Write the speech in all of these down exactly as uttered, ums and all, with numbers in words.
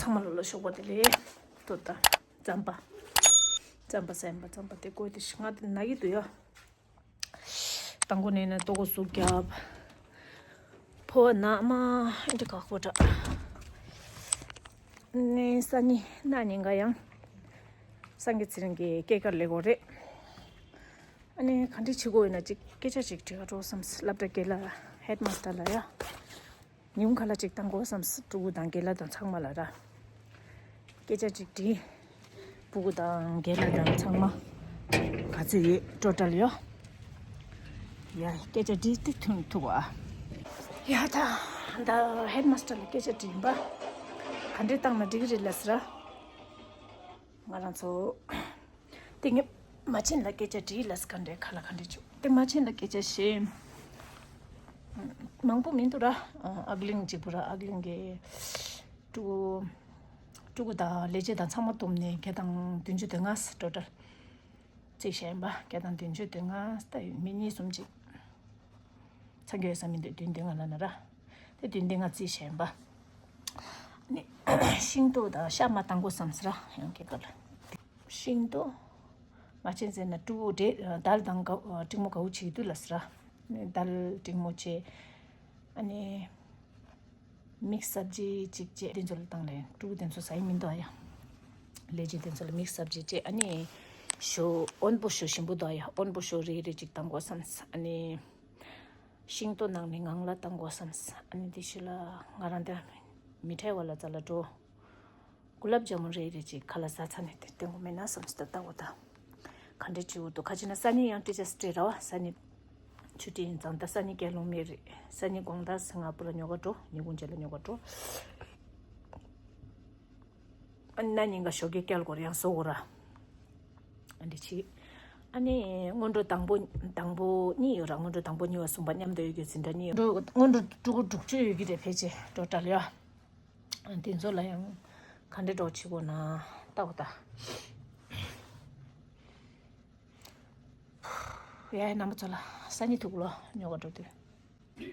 མ་ལོ་ལ་ཞོགས་པ་དེ་ལས་ཏོ་ད་རྩམ་པ། རྩམ་པ་སེམས་པ་རྩམ་པ་དེ་བཀོལ་ཏེ་ང་དེ་ན་གི་འདུག་ཡ། དང་པོ་ནས་ན་ལྟོ་གོ་ཟུག་རྒྱབ། ཕོ་ན་མ་འདི་ག་ཁོ་ད། ནས་ས་ནི་ན་ཉིན་ག་ཡང་། སངས་རྒྱས་ཚེ་རིང་གི་སྐྱེས་སྐར་ལེགས་པོ་རེད། ཨ་ནི་ག་འདྲི་བྱེད་དགོས་ཡོད་ན་ཅིག་སྐད་ཆ་ཅིག་དྲི་ག་འགྲོ་བསམ། སློབ་གྲྭ་དགེ་ལགས་ཧེད་མ་སྟར་ལ་ཡ། ཉུང་ཁ་ལ་ཅིག་བཏང་དགོས་བསམ། ཕྲུ་གུ་དང་རྒན་ལགས་དང་ཚང་མ་ལ་ར། སྐད་ཆ་ཅིག་དྲིས། ཕྲུ་གུ་དང་རྒན་ལགས་དང་ཚང་མ་ག་ཚོད་ཡོད་ཊོ་ཊལ་ཡོད། ཡ་སྐད་ཆ་དྲིས་ཏེ་ཐུང་ཐུག་ཨ། ཡ་ད་ད་ཧེད་མ་སྟར་ལ་སྐད་ཆ་དྲིས་པ། ག་འདྲས་བཏང་ན་འགྲིག་གི་རེད་ལབ་ཟེར་ར། ང་རང་ཚོ་དེ་ངས་མ་ཆེན་ལ་སྐད་ཆ་དྲིས་ལབ་ཟེར། ག་འདྲས་ག་ལ་ག་འདྲས་བྱུང་། དེ་མ་ཆེན་ལ་སྐད་ཆ་བཤད། མང་པོ་མི་འདུག་ར། ཨ་གླིང་གཅིག་པུ་ར། ཨ་གླིང་གི་ཕྲུ་གུ་ཕྲུ་གུ་དང་ལས་བྱེད་དང་ཚང་མ་བསྡོམས་ནས་བརྒྱ་དང་བདུན་ཅུ་དོན་ལྔ་ཊོ་ཊལ་རྩིས་བྱས་ཡིན་པ། བརྒྱ་དང་བདུན་ཅུ་དོན་ལྔ་ད་ཡོད། མི་གཉིས་གསུམ་ཅིག་ཚང་གི་ཡོད་ས་མི་འདུག་བདུན་དོན་ལྔ་ལབ་ན་ར། དེ་བདུན་དོན་ལྔ་རྩིས་བྱས་ཡིན་པ། ནི་ཤིང་ཏོག་དང་ཤ་མ་བཏང་དགོས་བསམ་ཟེར་ར། ཡང་སྐྱེས་སྐར་ལ། ཤིང་ཏོག་མ་ཆེན་ཟེར་ན་ཕྲུ་གུ་དེ་དལ་དང་དགའ་དྲིང་མོ་དགའ་བོ་བྱེད་དུས་ལ་ཟེར་ར། ནི་དལ་དྲིང་མོ་བྱེད། ཨ་ནི་མིགས་སབ་ཇི་ཅིག་བྱེད། དེ་ཚོ་ལ་བཏང་ལས་ཕྲུ་གུ་དེ་ཚོ་ཟ་ཡི་མི་འདུག་ཨ་ཡ། ལས་བྱེད་དེ་ཚོ་ལ་མིགས་སབ་ཇི་བྱེད། ཨ་ནི་ཞོ་དབོན་པོ་ཞོ་ཞིམ་པོ་འདུག་ཨ་ཡ། དབོན་པོ་ཞོ་རེ་རེ་ཅིག་བཏང་དགོས་བསམ། ཨ་ནི་ཤིང་ཏོག་ནང་ནས་ངང་ལ་བཏང་དགོས་བསམ། ཨ་ནི་དེ་ཤུལ་ལ་ང་རང་དེ་མི་ཁྲེལ་བ་ལ་ཙ་ལ་འགྲོ། གུ་ལབ་ཇ་མུན་རེ་རེ་ཅིག་ཁ་ལག་ཟ་ཚར་ནས་དེ་སྟོན་དགོས་མེད་ན་བསམ་སྟེ་ལྟ་བུ་ད། ག་འདྲ་བྱེད་འུ་དུ་ཁ་ཅིག་ན་སང་ཉིན་ཡང་ཊི་ཅར་སི་ཌེ་ར་བ། སང་ཉིན་ཆུ་ཊི་ཡིན་ཙང་ད་སང་ཉིན་སྐད་ལོང་མེད་རེད། སང་ཉིན་དགོང་དག་སི་ང་པུ་ལ་ཉོ་ག་འགྲོ། ཉི་གུང་རྗེས་ལ་ཉོ་ག་འགྲོ། ཨ་ནི་ན་ཉིན་ག་ཞོགས་ཀས་སྐྱལ་དགོས་རེད། ཡང་བཟོ་དགོས་ར། ཨ་འདི་ཆི། ཨ་ནི་སྔོན་འགྲོ་དང་པོ་དང་པོ་གཉིས་ཡོད་ར། སྔོན་འགྲོ་དང་པོ་གཉིས་པ་གསུམ་པ་མཉམ་དུ་ཡོད་རྒྱུ་འཛིན་གྲྭ་གཉིས་ཡོད། སྔོན་འགྲོ་ཕྲུ་གུ་དྲུག་ཅུ་ཡོད་ཀྱི་རེད་ཕལ་ཆེར་ཊོ་ཊལ་ཡ། དེ་ཚོ་ལ་ཡང་ག་འདྲས་འགྲོ་བྱེད་དགོས་ན་ལྟ་བུ་ད། ཡ་རྣམ་པ་ཚོ་ལ་སང་ཉིན་ཐུག་ལོ་ཉོ་ག་འགྲོ་དུས། ཡ་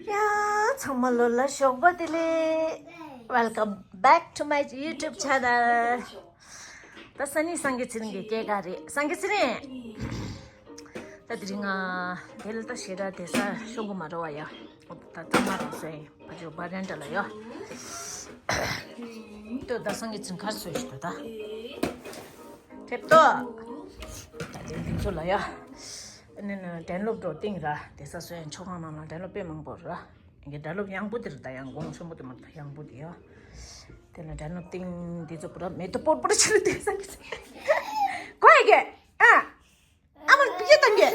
ཚང་མ་ལོ་ལ་ཞོགས་པ་བདེ་ལེགས། Welcome back to my YouTube channel. ད་སང་ཉིན་སངས་རྒྱས་ཚེ་རིང་གི་སྐྱེས་སྐར་རེད། སངས་རྒྱས་ཚེ་རིང་། ད་དེ་རིང་ང་དེ་ལ་ད་ཞེ་དྲག་བསྡད་ས་ཤོང་གི་མ་རེད་བ་ཡ། ད་ཚང་མ་རང་སོ་ཡིན། ཕ་ཇོ་བ་རན་ཏྲ་ལ་ཡོད། ལྟོས་ད་སངས་རྒྱས་ཚེ་རིང་གར་སོས་ཤི་ད་ད། ཐེབས་ཏོ། ད་དེ་འདི་ཚོ་ལ་ཡ། ཨ་ནི་ནི་དྲན་སློབ་འགྲོ་སྟེང་ར་དེ་ས་སོ་ཡང་ཆོ་ཁང་ནང་ལ་དྲན་སློབ་དཔེ་མང་པོ་ར། ཡང་གི་དྲན་སློབ་ཡང་པོ་དེ་ར་ད་ཡང་དགོང་ཆེན་པོ་དེ་མ་རེད་ད་ཡང་པོ་དེ་ཡ། དེ་ལ་དྲན་སློབ་སྟེང་དེ་ཚོ་པུ་ར་མེ་ཏོག་སྤོར་སྤོར་ཕྱིར་དེ་ས་གི་ས། ཁོ་ཡ་གི་ཨ། ཨ་མ་བི་ཡ་ཏང་གི་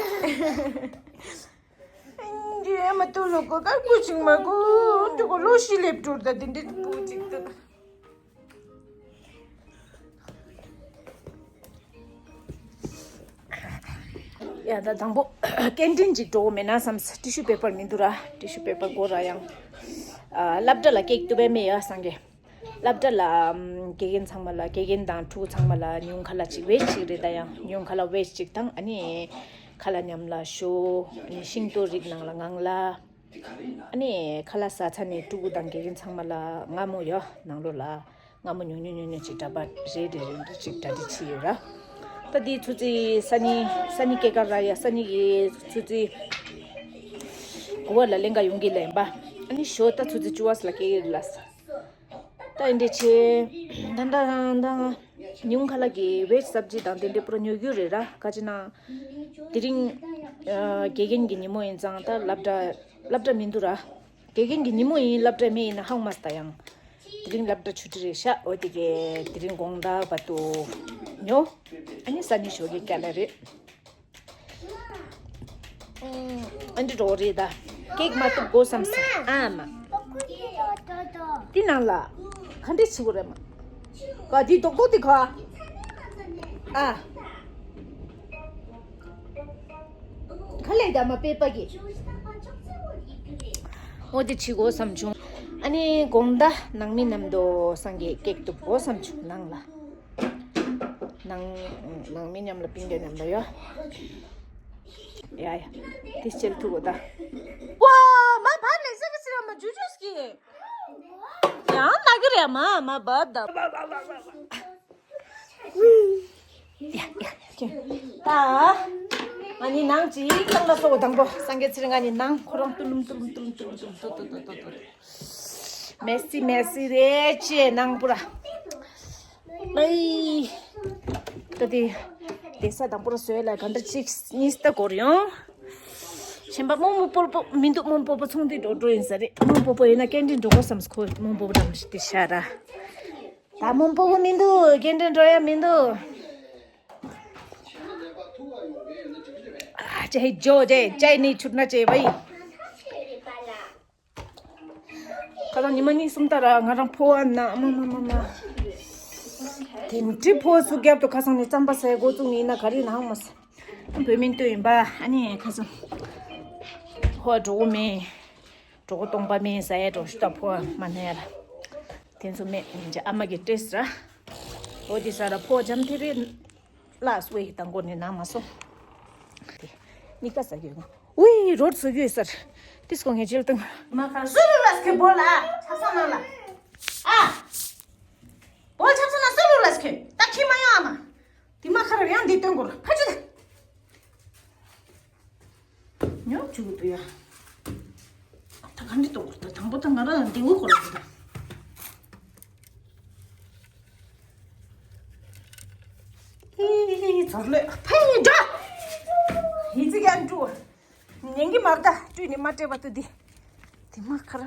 འདི་ཨ་མ་ཏུ་ལོ་ཀོ་ཀར་ཀུ་ཅིག་མ་ཀུ་འདི་ཀོ་ལོ་ཤི་ལེབ་ཏུར་ད་དེ་འདྲི་པུ་ཅིག་ཏུ། ཡ་ད་དང་པོ་སྐད་འཕྲིན་ཅིག་འགྲོ་གི་མེད་ན་བསམ། ཊི་ཤུ་པེ་པར་མི་འདུག་ར། ཊི་ཤུ་པེ་པར་དགོས་ར་ཡང་། ཨ་སློབ་གྲྭ་ལ་ཀེག་གཏུབ་པའི་མེད་ཡ་སངས་རྒྱས། སློབ་གྲྭ་ལ་ཨམ་དགེ་རྒན་ཚང་མ་ལ་དགེ་རྒན་དང་ཕྲུ་གུ་ཚང་མ་ལ་ཉུང་ཁ་ལ་ཅིག་ཝེཇ་ཅིག་རེད་ད་ཡང་ཉུང་ཁ་ལ་ཝེཇ་ཅིག་དང་ཨ་ནི་ཁ་ལག་མཉམ་ལ་ཞོ་ཨ་ནི་ཤིང་ཏོག་རིགས་ནང་ལ་ངང་ལ་ཨ་ནི་ཁ་ལག་ཟ་ཚར་ནས་ཕྲུ་གུ་དང་དགེ་རྒན་ཚང་མ་ལ་མངར་མོ་ཡོད་ནང་ལོགས་ལ་མངར་མོ་ཉུང་ཉུང་ཉུང་ཉུང་ཅིག་འདྲ་པར་རེ་རེ་རེ་རེ་ཅིག་གྲ་སྒྲིག་བྱས་ཡོད་ར། ད་འདི་ཆུ་ཚོད་སང་ཉིན་སང་ཉིན་སྐྱེས་སྐར་ར་ཡ་སང་ཉིན་གྱི་ཆུ་ཚོད་དགུ་པ་ལ་ལེན་ག་ཡོང་གི་ལ་ཡིན་པ། ཨ་ནི་ཞོ་ད་ཆུ་ཚོད་བཅུ་པ་ལ་སྐྱེ་གི་ལ། ད་ཨེ་འདྲས་བྱས། ད་ད་ད་ཉུང་ཁ་ལག་གི་ཝེཇ་སབ་ཇི་དང་དེ་འདྲས་པུ་ར་ཉོ་རྒྱུ་རེད་ར། ག་ཅི་ན། དེ་རིང་ཨ་དགེ་རྒན་གྱི་ཉིན་མོ་ཡིན་ཙང་ད་སློབ་གྲྭ་སློབ་གྲྭ་མི་འདུག་ར། དགེ་རྒན་གྱི་ཉིན་མོ་ཡིན་སློབ་གྲྭ་མེད་ཡིན་ན་ཧང་མ་སྟ་ཡང་། དེ་རིང་སློབ་གྲྭ་ཆུ་ཚོད་རེ་ཤག་འོ་དེ་གས་དེ་རིང་དགོང་དག་བར་དུ་ཉོ། ཨ་ནི་སང་ཉིན་ཞོགས་ཀས་སྐྱེལ་ལ་རེད། ཨ་འདི་འགྲོ་རེད་ད། ཀེག་མ་གཏུབ་དགོས་བསམ་སོང་ཨ་མ། འདི་ནང་ལ་ག་འདྲས་བྱེད་དགོས་རེད་མ། ག་འདི་རྡོག་རྡོག་འདི་ག་ཨ། ག་ལས་ད་མ་པེ་པ་གི། འོ་འདི་བྱེད་དགོས་བསམ་བྱུང་། ཨ་ནི་དགོང་དག་ནང་མི་མཉམ་དུ་སང་གི་ཀེག་གཏུབ་དགོས་བསམ་བྱུང་ནང་ལ། ནང་ནང་མི་མཉམ་ལ་པིང་གེ་མཉམ་ལ་ཡོ། ཡ་ཡ། དེ་ཕྱིར་ཐུག་གོ་ད། ཝ། མ་ཕར་ལེགས་ཟེར་གི་ཟེར་མ་ཇུ་ཇུ་སྐྱེ། ཡང་ན་གི་རེད་མ་མ་བབ་ད། ཡ་ཡ་ཡ། ད་ང་ནི་ནང་ཅིག་ཚང་ལ་སོ་དང་པོ་སངས་རྒྱས་ཚེ་རིང་ང་ནི་ནང་ཁོ་རང་ཏུ་ལུམ་ཏུ་ལུམ་ཏུ་ལུམ་ཏུ་ལུམ་ཏུ་ཏུ་ཏུ་ཏུ་ཏུ། མེ་སི་མེ་སི་རེད་ཅེ་ནང་པུ་ར། ཨེ། ད་དེ་དེ་ས་དང་པོ་ར་སོས་ལ་ག་འདྲ་ཅིག་གཉིས་ད་གོ་རེད་ཡོང་། ཞེན་པ་རྨོ་མོ་སྤོ་པོ་མི་འདུག་རྨོ་མོ་སྤོ་པོ་ཚོང་འདུས་འགྲོ་འགྲོ་ཡིན་ས་རེད། རྨོ་མོ་སྤོ་པོ་ཡིན་ན་སྐད་འཕྲིན་འགྲོ་དགོས་བསམ་ཁོ་རྨོ་མོ་སྤོ་པོ་འགྲམ་ཞིག་དེ་ཤ་ར། ད་རྨོ་མོ་སྤོ་པོ་མི་འདུག་སྐད་འཕྲིན་འགྲོ་ཡ་མི་འདུག་ཨ་ཅེ་ཧེ་ཇོ་ཅེ་ཅེ་ནི་ཆུར་ན་ཅེ་བའི། ཁ་སང་ཉི་མ་གཉིས་གསུམ་ལྟར་ང་རང་ཕོ་བ་ན་མ་མ་མ་མ། དེ་འདྲའི་ཕོ་བ་སུ་རྒྱབ་ཏུ་ཁ་སང་ནས་རྩམ་པ་ཟས་འགོ་བཙུགས་ཡིན་ན་ག་རེ་ནའང་མ་ཟ། བོད་མིན་ལྟོས་ཡིན་པ་ཨ་ནི་ཁ་སང་། ཕོ་བ་འགྲོ་གོ་མེད། འགྲོ་གོ་སྟོང་པ་མེད་ཟ་ཡ་འགྲོ་ཞུ་ད་ཕོ་བ་མ་ན་ཡ་ལ། དེ་ཚོ་མེད་ཨ་མ་གི་སྤྲེས་ར། འོ་དེ་ཟ་ར་ཕོ་བ་འཇམ་ཐེ་རེད། ལགས་སོ་ཡིག་དང་གོ་ནས་ནང་མ་སོང་། དེ་གཉིས་ཀ་ཟ་རྒྱུ་ཡོད་ན། ཝི་རོད་བཟོ་རྒྱུ་ཡོད་སར། ཏིས་ཀོ་ངས་ཇེལ་བཏང་། མ་ཁ་སུ་རུ་ལ་སྐྱེ་བོ་ལ་ཆབ་སང་ནང་ལ། ཨ། བོ་ཆབ་སང་ན་སུ་རུ་ལ་སྐྱེ་ད་ཁྱི་མ་ཡོང་ཨ་མ། དེ་མ་ཁ་ར་ཡང་འདི་སྟོན་གོ་ལ་ཕ་ཆུ་ད། ཉོ་བཅུག་གི་འདུག་ཡ། ད་ག་འདྲི་གཏོང་དགོས་ད་དང་པོ་ད་ང་རང་ལ་འདི་འུ་གོ་ར་གི་ད། ཧི་ཧི་ཧི་ཚར་ལོས་ཕ་ཡི་འདྲ། ཧི་ཙི་ཡང་འགྲོ། ཉན་གི་མ་གདའ་སྤྲུལ་ནི་མ་སྤྲད་པ་ཏུ་འདི། དེ་མ་ཁར།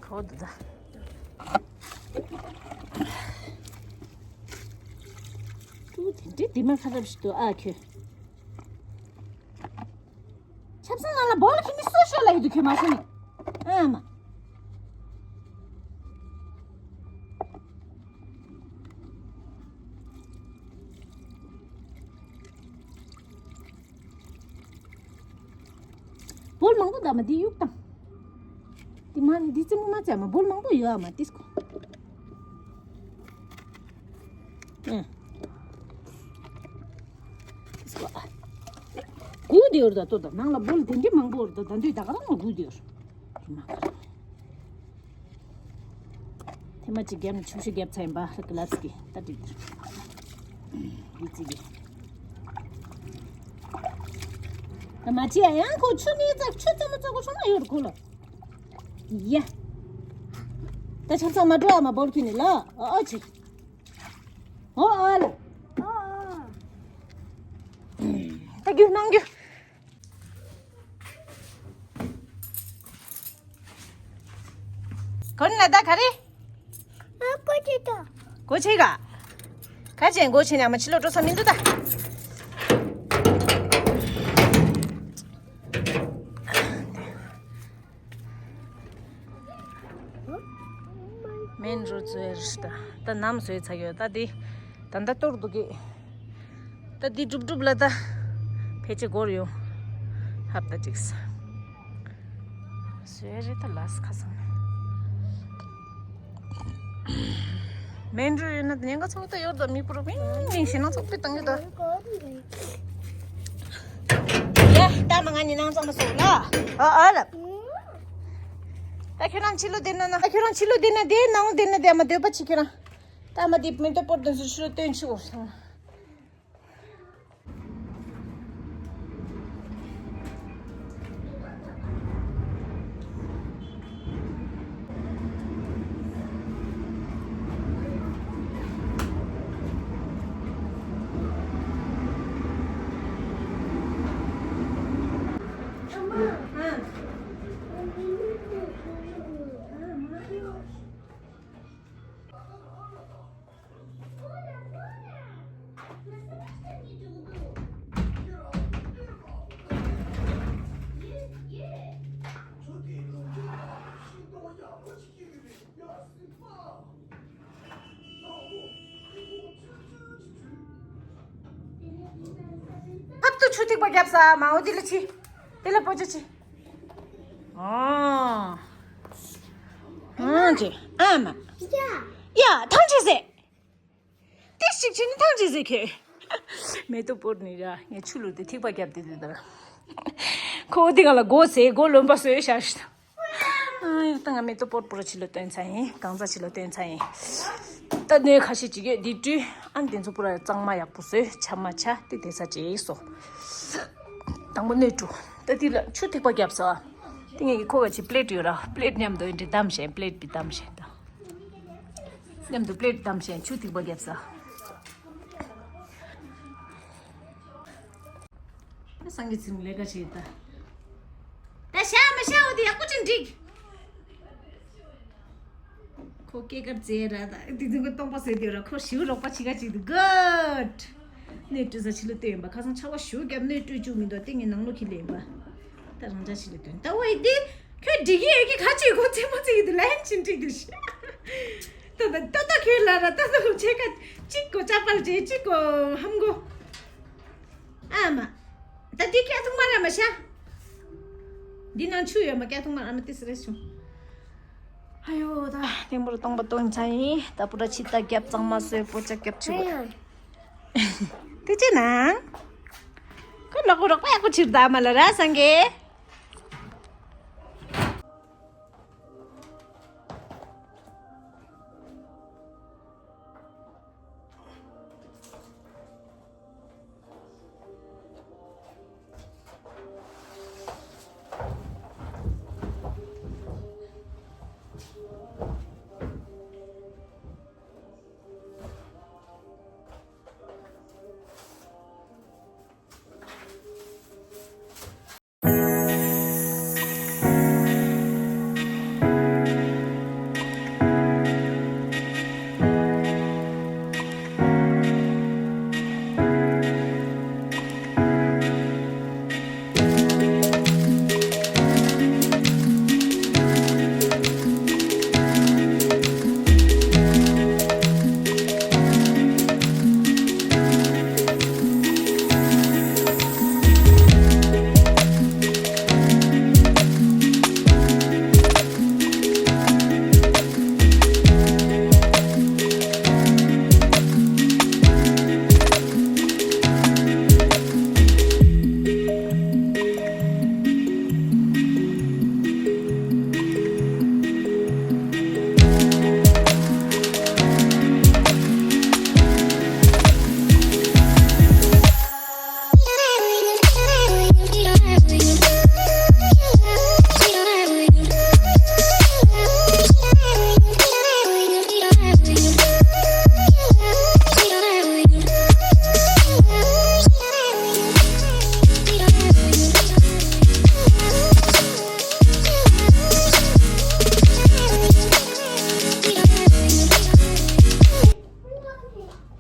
ཁོ་འདུག་ད། ཏུ་དེ་འདྲའི་དེ་མ་ཁ་རབ་ཞིག་ཏུ་ཨ་ཁྱོད། ཆབ་སང་ནང་ལ་བོ་ལ་ཁྱི་མི་སུ་ཤོད་ལ་ཡི་དུ་ཁྱོད་མ་ཤེས་ནི། ཨ་མ། བོལ་མང་པོ་ད་མ་འདི་གཡུག་དང་། འདི་མ་འདི་རྩེ་མོ་མ་བྱ་མ་བོལ་མང་པོ་ཡོད་ཨ་མ་ཏིས་ཀོ། ཨེ། ཏིས་ཀོ་ཨ། དགུ་དེ་ཡོད་ད་ལྟོ་ད་ནང་ལ་བོལ་དེ་འདྲི་མང་པོ་ཡོད་ད་ད་འདི་ད་ག་རང་ལ་དགུ་དེ་ཡོད། དེ་མ་ག་རང་། ཐེངས་མ་གཅིག་བརྒྱབ་ནས་ཆུ་བཞི་བརྒྱབ་ཚར་ཡིན་པ་ཧ་གི་ལབ་སི་ཀི་ད་འགྲིག་འདིར། ཡིད་ཚིག་གི། ད་མ་ཅི་ཡ་ཡང་ཁོ་ཆུ་ནི་ཙག་ཆུ་ཙམ་མ་ཙག་གོ་ཆུ་མ་ཡོད་ཁོ་ལ། ཡ། ད་ཆང་ཚང་མ་འགྲོ་ཨ་མ་བོར་ཁྱི་ནི་ལ་ཨ་ཨ་ཆི། ཨོ་ཨ་ལ། ད་རྒྱུ་ནང་རྒྱུ། གོན་ལ་ད་ག་རེ། ཨ་ཀོ་ཅི་ད། གོ་ཆེ་ག་ག་ཅན་གོ་ཆེ་ནས་མ་ཕྱི་ལོ་འགྲོ་ས་མི་འདུག་ད། མེན་རོ་ཛོའི་རི་ཤི་ད། ད་ནམ་བཟོས་ཚར་ཡོད་ད་འདི། ད་ད་གཏོར་འདུག་གི། ད་འདི་སྒྲུབ་སྒྲུབ་ལ་ད། ཕལ་ཆེར་འགོར་ཡོང་། ཧབ་ད་ཅིག་ས། བཟོས་རེད་ད་ལས་ཁ་སང་། མེན་རོ་ཡོད་ན་ཉེན་ཁ་ཚོགས་ད་ཡོད་ད་མི་པུ་རུ་མིང་མིང་ཞེ་ན་ཚོགས་པའི་བཏང་གི་ད། ཡ་ད་མ་ང་ནི་ནང་ཚང་མ་སོང་ལ། ཨ་ཨ་ལ། ད་ཁྱོད་རང་ཕྱི་ལོ་བསྡད་ན་ན། ད་ཁྱོད་རང་ཕྱི་ལོ་བསྡད་ན་བསྡད་ནང་བསྡད་ན་བསྡད་མ་སྡོད་པ་བྱེད་ཁྱོད་རང་། ད་མ་བསྡད་མེ་ཏོག་པོར་དོན་སུ་ཕྱི་ལོ་སྟོན་ཆི་འོ་སོང་། ཕབ་ཏུ་ཆུ་ཐིགས་པ་བརྒྱབ་ས་མ་འོ་དེ་ལ་ཆི། དེ་ལ་པོ་ཅོ་ཆི། ཨོ། ཨང་ཅི། ཨ་མ། ཡ། ཡ། ཐང་ཆད་ཟེ། ཏིག་ཅིག་ཕྱིན་ཐང་ཆད་ཟེ་ཁྱོད། མེ་ཏོག་པོར་ནི་ར་ངས་ཆུ་བླུགས་ཏེ་ཐིགས་པ་བརྒྱབ་སྟེ་དེ་ལྟར། ཁོ་བོ་དེ་ག་ལ་མགོ་ཟེ་མགོ་རློན་པ་བཟོས་བཞག་ཤི། ཨ་ཡོ། ད་ང་མེ་ཏོག་པོར་པོ་ར་ཕྱི་ལོགས་བཏོན་ཚར་ཡིན། གང་ཚ་ཕྱི་ལོགས་བཏོན་ཚར་ཡིན། ད་སྣོད་ཁ་ཤས་ཅིག་ཡོད་འདི་བཀྲུས། ཨ་དེ་ཚོ་པུ་ར་གཙང་མ་ཡག་པོ་བཟོས། ཆ་མ་ཆ་དེ་དེ་ས་ཅིག་སོ། དང་པོ་སྣོད་བཀྲུ། ད་དེ་ལ་ཆུ་ཐིགས་པ་བརྒྱབ་ས། དེ་ངས་ཀྱི་ཁོ་ག་ཅིག་པླེ་ཊི་ཡོད་ར། པླེ་ཊི་མཉམ་དུ་འདི་བསྡམས་བཞིན། པླེ་ཊི་འདི་བསྡམས་བཞིན་ད། མཉམ་དུ་པླེ་ཊི་བསྡམས་བཞིན་ཆུ་ཐིགས་པ་བརྒྱབ་ས། སངས་རྒྱས་ཚེ་རིང་ལས་ཀ་བྱེད་ད། ད་ཤ་མི་ཤ་འོ་དེ་ཡག་པོ་ཅིག་འགྲིག་ཁོ་སྐྱེས་སྐར་རྩེད་ར་ད་དེ་དུས་ཁོ་སྟོང་པ་ཟེར་དེ་ར། ཁོ་ཞིའུ་རོགས་པ་བྱེད་ག་ཅིག་འདུག་གྷུཌ། སྣོད་བཀྲུས་ས་ཕྱི་ལོགས་བཏོན་ཡིན་པ། ཁ་སང་ཆར་པ་ཞེ་པོ་བརྒྱབ་སྣོད་བཀྲུས་བཅུག་མི་འདུག་དེ་ངས་ནང་ལོགས་ཁྱེར་སླེབས་ཡིན་པ། ད་རང་འཇགས་ཕྱི་ལོགས་བཏོན་ད། འོ་ཡི་དེ་ཁྱོད་འགྲིག་གི་ཡོད་ཀི། ག་ཅིག་ཁོ་རྩེད་མོ་རྩེ་གི་འདུག་ལན་ཅིག་འགྲིག་འདུག་ཤི། ད་ད་ད་ད་ཁྱོད་ལ་ར་ད་ད་ཁྱོད་ཁ་གཅིག་གོ་ཅག་པར་རྗེས་གཅིག་གོ་ཧམ་གོ། ཨ་མ། ད་འདི་སྐྱ་ཐུང་མ་ར་མ་ཤ། འདི་ནང་ཆུ་ཡོད་མ། སྐྱ་ཐུང་མ་ར་མ་ཏི་སི་རེ་ཆུ། ཨ་ཡོ། ད་ཐེངས་པོ་ར་སྟོང་པ་སྟོན་ཚར་ཡིན། ད་པུ་ར་ཕྱི་ད་རྒྱབ་གཙང་མ་བཟོས། པོ་ཅག་རྒྱབ་ཆུ་བ། དེ་ཅི་ནང་ཁོ་ལོག་གོ་རོགས་པ་ཡག་པོ་ཕྱིར་ད་མ་ལ་ར་སངས་རྒྱས།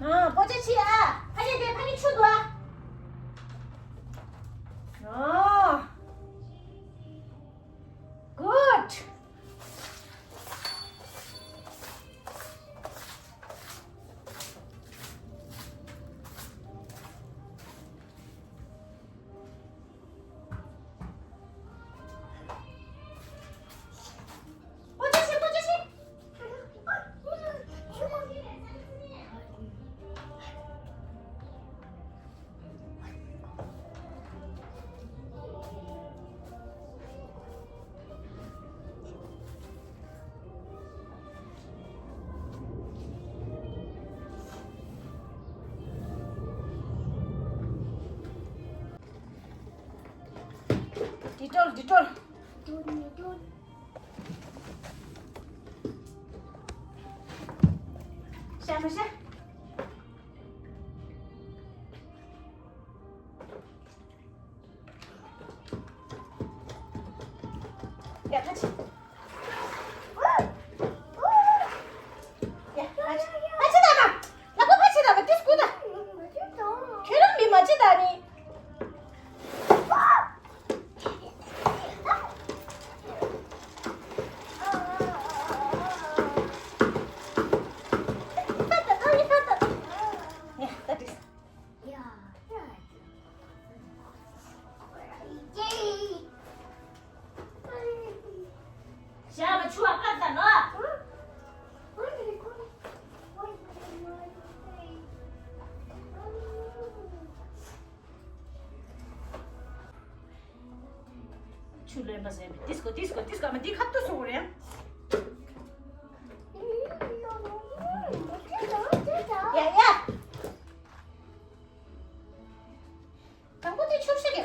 ཨ། པོ་ཅ་ཕྱི་ཨ། ཕ་གི་དེ་ཕ་གི་ཆུ་འདུག་ཨ། ཨ། གྷུཌ། ཌི་ཊོལ། ཌི་ཊོལ། ཤ་མ་ཤ། ཡ་ཕ་ཆི། ཡ་ཕ་ཆི། ཕ་ཆི་ད་མ། ལག་པ་ཕ་ཆི་ད་མ་ཏིས་ཀུ་ད། ཁྱོད་རང་མི་མ་ཆི་ད་ནི། ཡ་ད་ཏིས། ཆུ་ལེན་པ་ཟེར་ཏིས་ཀོ་ཏིས་ཀོ་ཏིས་ཀོ་མ་འདི་ཁ་ཏུ་སོང་རེད། ཡ་ཡ། དང་པོ་དེ་ཆུ་ཤ་གི།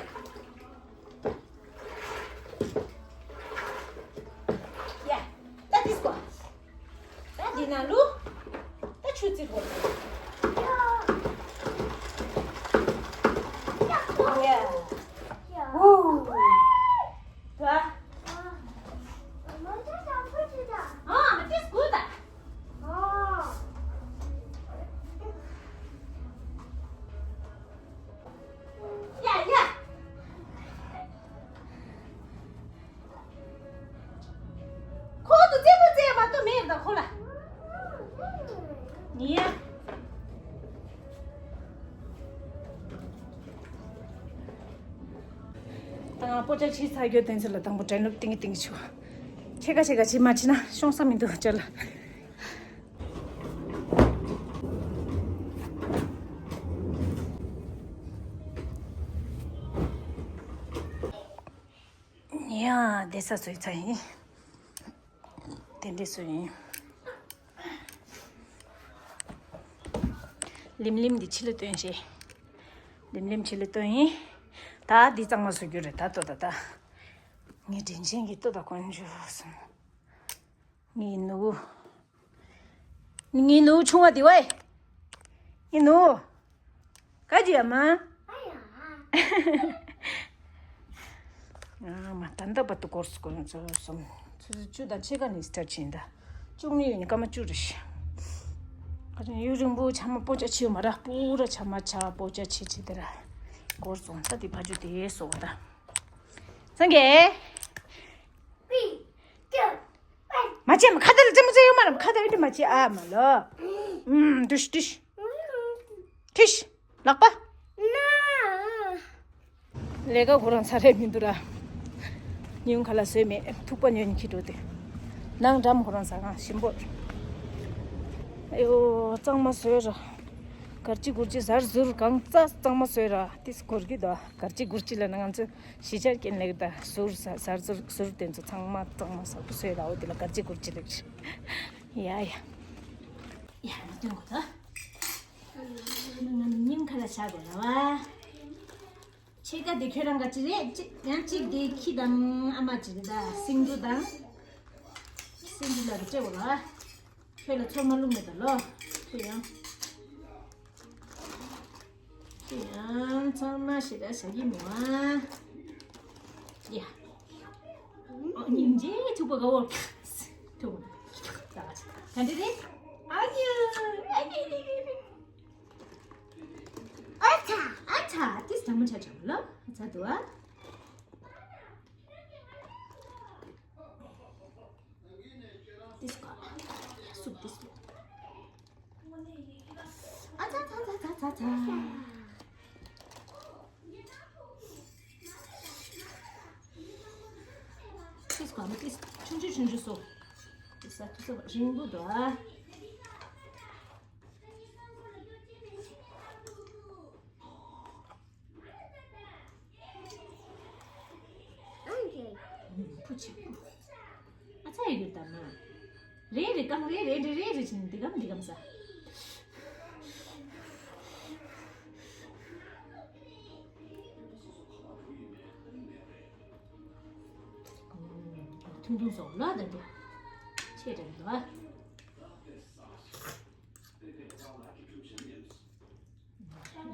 ཡ། ད་ཏིས་ཀོ། ད་འདི་ན་ལུ། ད་ཆུ་ཙི་གོ། ཡ། ཧུ། ད། ཨ་མ་ཏིས་ཀོ་ད། ཡ་ཡ། ཁོ་ཚོ་རྩེད་མོ་རྩེད་མ་གཏོགས་མེད་ད་ཁོ་ལ། ཡ། ད་ང་སྤོ་ཆ་ཕྱིས་ཚར་རྒྱུ་དེ་ཚོ་ལ་དང་པོ་དྲན་ལུགས་ཏིང་གི་ཏིང་གི་ཆུ། ཕྱེད་ཀ་ཕྱེད་ཀ་ཕྱིས་མ་ཕྱིས་ན་ཤོང་ས་མི་འདུག་ཅ་ལག་ཡ། བསྡད་ས་བཟོས་ཚར་ཡིན། དེ་འདྲས་བཟོས་ཡིན། ལིམ་ལིམ་འདི་ཕྱི་ལ་བཏོན་ཞེས། ལིམ་ལིམ་ཕྱི་ལ་བཏོན་ཡིན། ད་འདི་གཙང་མ་བཟོ་རྒྱུ་རེད་ད་ལྟོ་ད་ད། ངའི་དྲིན་ཆེན་གྱི་ལྟོ་དང་དཀོན་མཆོག་གསུམ། ངའི་ནུ། ངའི་ནུ་ཆུང་བ་དེ་ཝེ། ངའི་ནུ། ཀ་ཅི་ཡ་མ། ཨ་མ་ད་ལྟ་བར་དུ་སྐོར་སུ་སྐོར་ཚོ་སོམ། ཚོ་ཚོ་བཅུ་དང་ཕྱེད་ཀ་ནས་སི་ཊར་ཕྱིན་ད། བཅུ་གཉིས་ཡོད་ནི་སྐར་མ་བཅུ་རེ་ཞིག་ཁ་ཅན་ཡུ་རིང་པོ་ཆ་མ་སྤོ་ཅ་ཆེ་ཡོད་མ་ར་སྤུ་ར་ཆ་མ་ཆ་སྤོ་ཅ་ཆེ་ཆེ་དེ་ར། སྐོར་སོང་ད་དེ་ཕ་ཇུ་དེ་སོ་བ་ད། སངས་རྒྱས། མ་བྱེད་མ་ཁ་དར་ལ་ཙེ་མོ་ཙེ་ཡོད་མ་ར་ཁ་དར་ཨེ་འདྲ་མ་བྱེད་ཨ་མ་ལོ། ཨུམ་དུཤ་དུཤ། ཐིཤ། ལག་པ། ལས་ཀ་ཁོ་རང་ས་རེད་མི་འདུག་ར། ཉིན་ཁ་ལ་བཟོས་མེད་ཐུག་པ་ཉོས་ནས་ཁྱི་འགྲོ་དེ། ནང་འགྲམ་ཁོ་རང་ས་གང་ཞིམ་པོ། ཨ་ཡོ་གཙང་མ་བཟོས་ར། གར་ཅི་གུར་ཅི་ཟར་ཟུར་གང་རྩ་གཙང་མ་བཟོས་ར་ཏིས་གོར་གི་དོ་གར་ཅི་གུར་ཅི་ལ་ན་ང་ཚོ་གཞིས་ཆགས་ཀྱི་ལེགས་ད་ཟུར་ཟ་ཟར་ཟུར་ཟུར་དེ་ཚོ་ཚང་མ་གཙང་མ་ཟབ་པོ་བཟོས་ར་འོ་དེ་ལ་གར་ཅི་གུར་ཅི་ལེགས། ཡ་ཡ། ཡ་ང་སྟོན་གོ་ད། ང་ཉིན་ཁ་ལ་བྱ་དགོས་ལ་བ། ཕྱེད་ཀ་དེ་ཁྱོད་རང་ག་ཅི་རེད་ཅི་ཡང་གཅིག་དེ་ཁྱི་དང་ཨ་མ་ཅིག་རེད་ད་སིང་འབྲུ་དང་། སིང་འབྲུ་ལ་རེ་ཅེ་བོ་ལ། ཁྱོད་ལ་ཚོར་མ་བླུགས་མེད་ད་ལོ། ཁྱོད་ཡང་། ཁྱོད་ཡང་ཚང་མ་ཞེ་དྲག་བྱ་གི་མི་བ། ཡ། ཨོ་སྙིང་རྗེ་ཐུག་པ་ག་བོ། ཐུག་པ། ག་འདྲ་རེད། ཨ་ཉི་ཨ་ཉི་ཉི་ཉི་ཉི། ཨ་ཚ་ཨ་ཚ་ཏིས་དྲང་མོ་ཆ་ཆ་ལ་ཨ་ཚ་དུ་ཨ། ཏིས་ཀ་ཡ་སུབ་ཏིས་ལོ། ཨ་ཚ་ཚ་ཚ་ཚ་ཚ། ཏིས་ཀ་མི་ཏིས་ཆུང་ཆུང་ཆུང་ཆུང་སོ། ཏིས་ས་ཏིས་ས་རིང་པོ་དུ་ཨ། ཕུ་ཆེ་ཕུ། ཨ་ཚ་ཡི་གུར་དང་ན། རེ་རེ་གང་རེ་རེ་རེ་རེ་རེ་ཆེན་འདི་གམ་འདི་གམ་ས། ཐུང་ཐུང་སོགས་ལ་ད་འདི། ཆེ་དྲགས་འདུག་ཨ།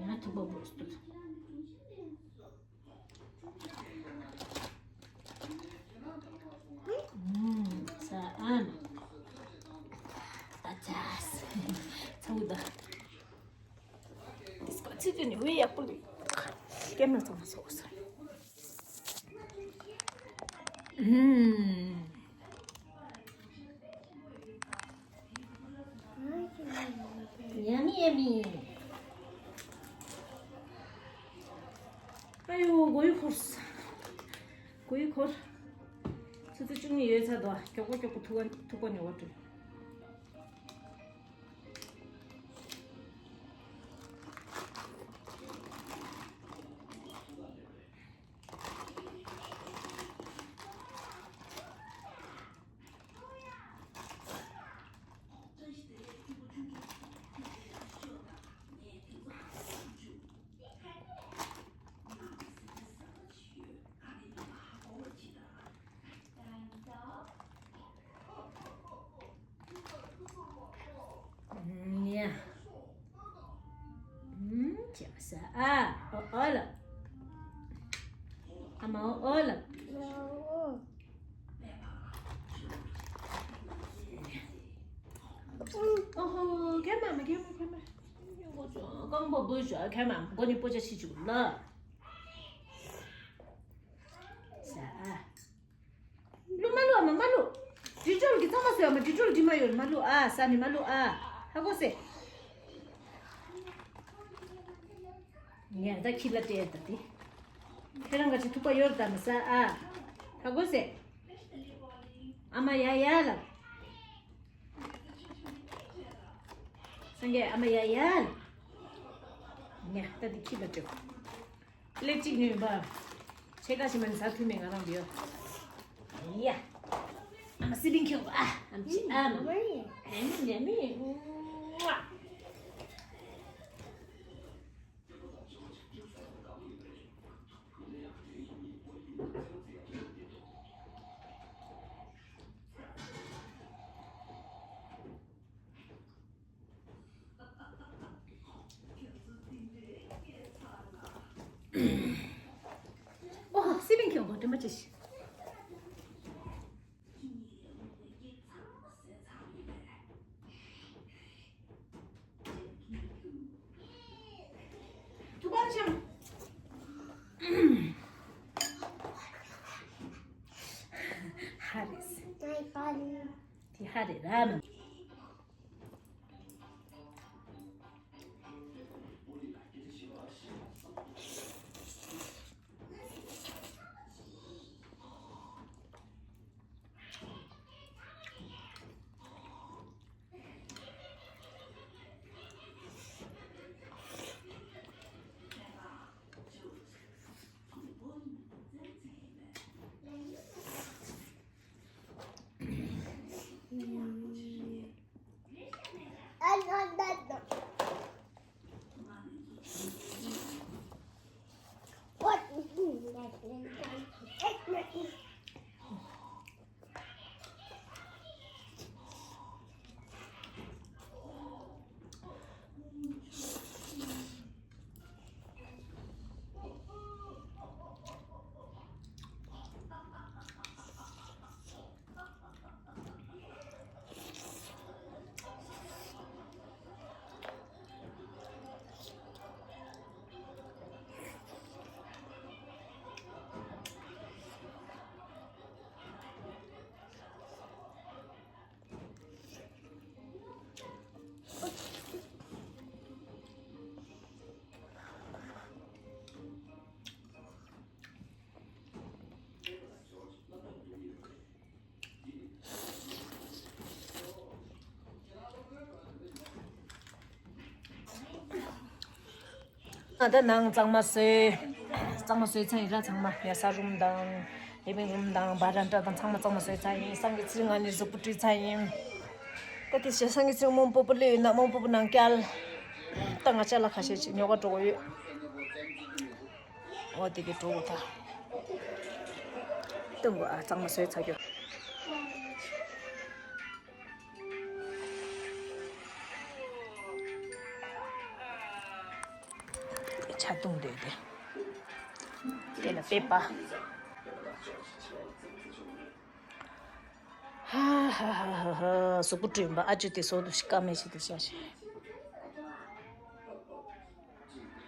ང་ཐུག་པ་བོས་ཏུ། ས་ཨན། ད་ཅཱས། ཚ་བོ་ད། དེ་སྐོར་ཚིག་ཚོད་ནི་འོས་ཡག་པོ་ལུས། ཀེམ་ར་ཚང་མ་སོགས་སོ། ཨུམ། Yummy, yummy. ཨ་ཡོ། མགོ་ཡུ་འཁོར། མགོ་ཡུ་འཁོར། ཆུ་ཚོད་བཅུ་གཉིས་ཡོལ་ཚར་འདུག་མགྱོགས་པོ་མགྱོགས་པོ་ཐུག་པ་ཐུག་པ་ཉོ་བ་འགྲོ། ཨ། ཨོ་ཨོ་ལ། ཨ་མ་ཨོ་ཨོ་ལ། ཨོ་ཧོ་ཁེ་མ་མ་ཁེ་མ་ཁེ་མ། རྐང་པ་བུ་ཞོ་ཁེ་མ་མགོ་ནི་པོ་ཅ་ཤི་ཅུག་ལ། ས་ཨ། ལུ་མ་ལུ་ཨ་མ་མ་ལུ། དྲི་བྲོ་གི་གཙང་མ་སོ་ཨ་མ་དྲི་བྲོ་དྲི་མ་ཡོད་མ་ལུ་ཨ་ས་ནི་མ་ལུ་ཨ། ཧ་གོ་སེ། ངས་ད་ཁྱི་ལ་སྤྲད་ད་དེ། ཁྱེད་རང་ག་ཅི་ཐུག་པ་ཡོད་ད་མི་ས་ཨ། ཧ་གོ་སེ། ཨ་མ་ཡ་ཡ་ལ། སངས་རྒྱས་ཨ་མ་ཡ་ཡ་ལ། ངས་ད་དེ་ཁྱི་ལ་སྤྲད། ལེགས་གཅིག་ནུས་པ། ཕྱེད་ཀ་ཞིག་མ་ནི་ཟ་ཐུབ་མེད་ང་རང་འདིའོ། ཡ། ཨ་མ་སི་ལིང་ཁྱོད་ཨ། ཨམ་ཆི་ཨ་མ། ཨ་མ་ཉ་མི། ཨོ་སི་ལིང་ཁྱོད་གོ་དྲི་མ་ཅི་ཞིག་ཐུག་པར་བྱུང་། ཧ་རེ་སི། དེ་ཧ་རེ་ར་མ། ང་ད་ནང་གཙང་མ་བཟོས། གཙང་མ་བཟོས་ཚར་ཡིན་ར། ཚང་མ་ཡ་ས་རུམ་དང་ལི་ཝིང་རུམ་དང་བ་རན་ཌ་དང་ཚང་མ་གཙང་མ་བཟོས་ཚར་ཡིན། སང་གི་ཚེ་ང་ནི་གཟུགས་པོ་བཀྲུས་ཚར་ཡིན། ད་དེ་བྱས་སང་གི་ཚེ་རྨོ་པོ་པོ་སླེབས་ཡོད་ན་རྨོ་པོ་པོ་ནང་བསྐྱལ། ད་ང་ཅ་ལག་ཁ་ཤས་ཅིག་ཉོ་ག་འགྲོ་གི་ཡོད། འོ་དེ་གི་འགྲོ་གོ་ད། སྟོན་གོ་ཨ། གཙང་མ་བཟོས་ཚར་རྒྱུ། ཆ་བཏུང་འདོད་དེ། དེ་ལ་པེ་པ། ཧ་ཧ་ཧ་ཧ་ཧ། གཟུགས་པོ་བཀྲུས་པ་ཨ་ཅོ་དེ་བཟོ་དུ་ཤི་ཀ་མེད་ཤི་དུ་ཤ་ཤི།